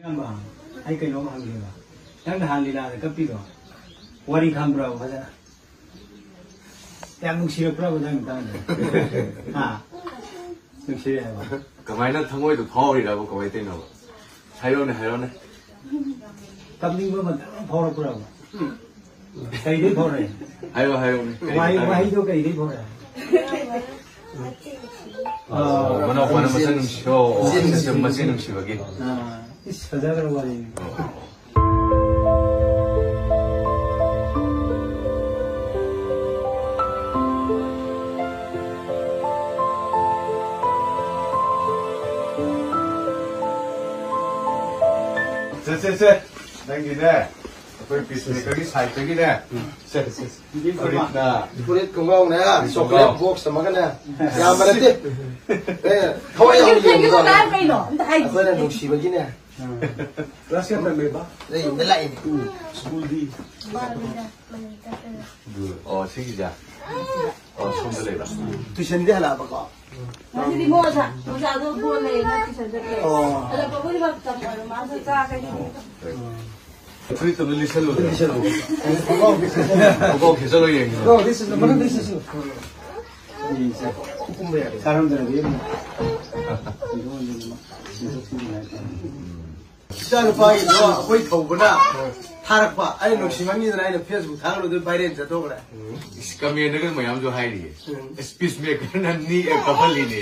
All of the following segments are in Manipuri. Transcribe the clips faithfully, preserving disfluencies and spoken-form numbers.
ꯏꯌꯥꯝꯕ, ꯑꯩ ꯀꯩꯅꯣꯝ ꯍꯪꯒꯦꯕ꯫ ꯅꯪ ꯅꯍꯥꯟ ꯂꯤꯂꯥꯗ ꯀꯞꯄꯤꯗꯣ, ꯋꯥꯔꯤ ꯈꯪꯕ꯭ꯔꯕ ꯐꯖꯅ? ꯌꯥꯝ ꯅꯨꯡꯁꯤꯔꯛꯄ꯭ꯔꯕ ꯅꯪ ꯃꯇꯥꯡꯗ? ꯍꯥ? ꯅꯨꯡꯁꯤꯔꯦ ꯍꯥꯏꯕ? ꯀꯃꯥꯏꯅ ꯊꯃꯣꯏꯗꯣ ꯐꯥꯎꯔꯤꯔꯕ? ꯀꯃꯥꯏꯅ ꯇꯧꯔꯤꯅꯣꯕ? ꯍꯥꯏꯔꯣꯅꯦ, ꯍꯥꯏꯔꯣꯅꯦ꯫ ꯀꯞꯅꯤꯡꯕ ꯃꯇꯝ ꯐꯥꯎꯔꯛꯄ꯭ꯔꯕ? ꯀꯩꯗꯩ ꯐꯥꯎꯔꯛꯑꯦ? ꯍꯥꯏꯔꯣ, ꯍꯥꯏꯔꯣꯅꯦ꯫ ꯀꯩ ꯋꯥꯍꯩ, ꯍꯥꯏꯔꯣꯅꯦ? ꯋꯥꯍꯩꯗꯣ ꯀꯩꯗꯩ ꯐꯥꯎꯔꯛꯑꯦ? ꯑꯣ, ꯃꯅꯥꯎꯄꯥꯅ ꯃꯆꯟ ꯅꯨꯡꯁꯤ-, ꯑꯣ, ꯃꯆꯟ ꯅꯨꯡꯁꯤꯕꯒꯤ꯫ ꯑꯥ, ꯏꯁ, ꯐꯖꯈ꯭ꯔ ꯋꯥꯔꯤꯅꯤ꯫ ꯑꯣ꯫ ꯁꯦ, ꯁꯦ, ꯁꯦ꯫ ꯅꯪꯒꯤꯅꯦ, ꯑꯩꯈꯣꯏ ꯄꯤꯁꯃꯦꯀꯔꯒꯤ ꯁꯥꯏꯠꯇꯒꯤꯅꯦ꯫ ꯁꯦ, ꯁꯦ, ꯁꯦ꯫ ꯐꯨꯔꯤꯠꯅ꯫ ꯐꯨꯔꯤꯠ ꯈꯣꯡꯒ꯭ꯔꯥꯎꯅꯦ, ꯐꯨꯔꯤꯠ ꯆꯣꯀ꯭ꯂꯦꯠ ꯈꯣꯡꯒ꯭ꯔꯥꯎ꯫ ꯕꯣꯛꯁ ꯑꯃꯒꯅꯦ꯫ ꯌꯥꯝꯕ ꯅꯠꯇꯦ꯫ ꯑꯦ, ꯊꯋꯥꯏ ꯌꯥꯎꯅ ꯌꯦꯡꯕꯗꯣ꯫ ꯀꯩꯅꯣ? ꯑꯝꯇ ꯍꯥꯏꯕꯤꯌꯨ꯫ ꯑꯩꯈꯣꯏꯅ ꯅꯨꯡꯁꯤꯕꯒꯤꯅꯦ꯫ ꯀ꯭ꯂꯥꯁ ꯀꯌꯥ ꯇꯝꯃꯦꯕ? ꯑꯩ ꯌꯨꯝꯗ ꯂꯥꯛꯏꯅꯦ꯫ ꯁ꯭ꯀꯨꯜꯗꯤ? ꯑꯣ, ꯁꯤꯒꯤꯁꯦ? ꯑꯣ, ꯁꯣꯝꯗ ꯂꯩꯕ? ꯇꯨꯏꯁꯟꯗꯤ ꯍꯜꯂꯛꯑꯕꯀꯣ? ꯉꯁꯤꯗꯤ ꯃꯣ ꯑꯣꯖꯥ, ꯑꯣꯖꯥꯗꯣ ꯕꯣꯜ ꯂꯩꯌꯦꯅ ꯇꯨꯏꯁꯟ ꯆꯠꯈ꯭ꯔꯦ꯫ ꯑꯣ꯫ ꯍꯜꯂꯛꯄꯕꯨꯗꯤ ꯃꯇꯝ ꯑꯣꯏꯔꯦ, ꯃꯥꯁꯨ ꯆꯥ ꯀꯩꯀꯩ ꯐꯨꯔꯤꯠꯇꯨ ꯑꯗꯨꯝ ꯂꯤꯠꯁꯜꯂꯨꯗꯅ꯫ ꯂꯤꯠꯁꯜꯂꯨ꯫ ꯈꯣꯡꯒ꯭ꯔꯥꯎ ꯂꯤꯠꯁꯜꯂꯨ꯫ ꯈꯣꯡꯒ꯭ꯔꯥꯎ ꯈꯦꯠꯆꯜꯂꯣ ꯌꯦꯡꯒꯦ꯫ ꯈꯣꯡꯒ꯭ꯔꯥꯎ ꯂꯤꯠꯁꯜꯂꯨ, ꯃꯅꯨꯡ ꯂꯤꯠꯁꯜꯂꯨ꯫ ꯆꯥꯔꯝꯗ꯭ꯔꯗꯤ ꯑꯃꯨꯛ ꯁꯤꯟꯗꯣꯛ ꯁꯤꯟꯖꯤꯟ ꯍꯥꯏꯇꯥꯔꯦ꯫ ꯏꯆꯥ ꯅꯨꯄꯥꯒꯤꯗꯣ ꯑꯩꯈꯣꯏ ꯊꯧꯕꯅ ꯊꯥꯔꯛꯄ꯫ ꯑꯩꯅ ꯅꯨꯡꯁꯤꯃꯟꯒꯤꯗꯅ ꯑꯩꯅ Facebook ꯊꯥꯒꯠꯂꯨꯗ viral ꯆꯠꯊꯣꯛꯈ꯭ꯔꯦ꯫ ꯏꯁ, ꯀꯃꯦꯟꯗꯒ ꯃꯌꯥꯝꯁꯨ ꯍꯥꯏꯔꯤꯌꯦ꯫ ꯎꯝ꯫ ꯏꯁ, ꯄꯤꯁꯃꯦꯀꯔꯅ ꯅꯤꯛꯑ ꯀꯞꯍꯜꯂꯤꯅꯦ꯫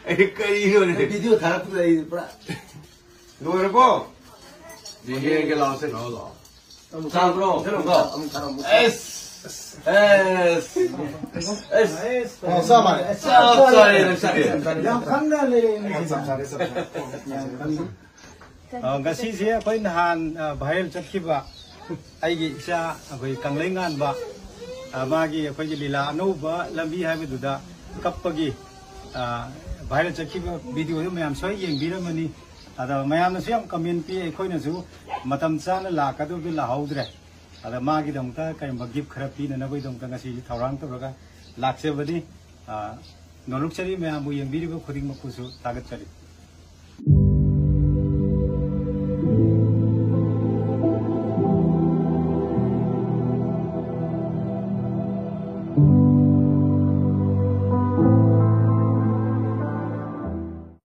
ꯑꯩ ꯀꯔꯤꯅꯣꯅꯦ? ꯚꯤꯗꯤꯑꯣ ꯊꯥꯔꯛꯄꯗ ꯑꯩ ꯄꯨꯔꯥ ꯂꯣꯏꯔꯕꯣ? ꯌꯦꯡꯒꯦ, ꯌꯦꯡꯒꯦ, ꯂꯥꯛꯑꯣꯁꯦ꯫ ꯂꯥꯛꯑꯣ, ꯂꯥꯛꯑꯣ꯫ ꯆꯥꯕ꯭ꯔꯣ? ꯑꯃꯨꯛ ꯊꯥꯔꯛꯑꯣ, ꯑꯃꯨꯛ ꯊꯥꯔꯛꯑꯣ꯫ ꯑꯦꯁ! ꯑꯦꯁ! ꯑꯦꯁ! ꯑꯣ, ꯆꯞ ꯃꯥꯟꯅꯩ꯫ ꯆꯞ ꯆꯥꯔꯦ, ꯉꯁꯤꯗꯤ꯫ ꯌꯥꯝ ꯈꯪꯅ ꯂꯩꯔꯦ, ꯉꯁꯤꯗꯤ꯫ ꯆꯞ ꯆꯥꯔꯦ, ꯆꯞ ꯆꯥꯔꯦ꯫ ꯌꯥꯝ ꯈꯪꯅ꯫ ꯑ, ꯉꯁꯤꯁꯦ ꯑꯩꯈꯣꯏ ꯅꯍꯥꯟ, ꯑ, viral ꯆꯠꯈꯤꯕ ꯑꯩꯒꯤ ꯏꯆꯥ ꯑꯩꯈꯣꯏ ꯀꯪꯂꯩ ꯉꯥꯟꯕ, ꯑ, ꯃꯥꯒꯤ ꯑꯩꯈꯣꯏꯒꯤ ꯂꯤꯂꯥ ꯑꯅꯧꯕ ꯂꯝꯕꯤ ꯍꯥꯏꯕꯗꯨꯗ ꯀꯞꯄꯒꯤ, ꯑ, viral ꯆꯠꯈꯤꯕ ꯚꯤꯗꯤꯑꯣꯗꯨ ꯃꯌꯥꯝ ꯁꯣꯏ ꯌꯦꯡꯕꯤꯔꯝꯃꯅꯤ꯫ ꯑꯗ ꯃꯌꯥꯝꯅꯁꯨ ꯌꯥꯝ comment ꯄꯤ, ꯑꯩꯈꯣꯏꯅꯁꯨ ꯃꯇꯝ ꯆꯥꯅ ꯂꯥꯛꯀꯗꯕꯗꯨ ꯂꯥꯛꯍꯧꯗ꯭ꯔꯦ꯫ ꯑꯗ ꯃꯥꯒꯤꯗꯃꯛꯇ ꯀꯔꯤꯒꯨꯝꯕ gift ꯈꯔ ꯄꯤꯅꯅꯕꯒꯤꯗꯃꯛꯇ ꯉꯁꯤꯁꯤ ꯊꯧꯔꯥꯡ ꯇꯧꯔꯒ ꯂꯥꯛꯆꯕꯅꯤ꯫ ꯑ, ꯅꯣꯂꯨꯛꯆꯔꯤ ꯃꯌꯥꯝꯕꯨ ꯌꯦꯡꯕꯤꯔꯤꯕ ꯈꯨꯗꯤꯡꯃꯛꯄꯨꯁꯨ ꯊꯥꯒꯠꯆꯔꯤ꯫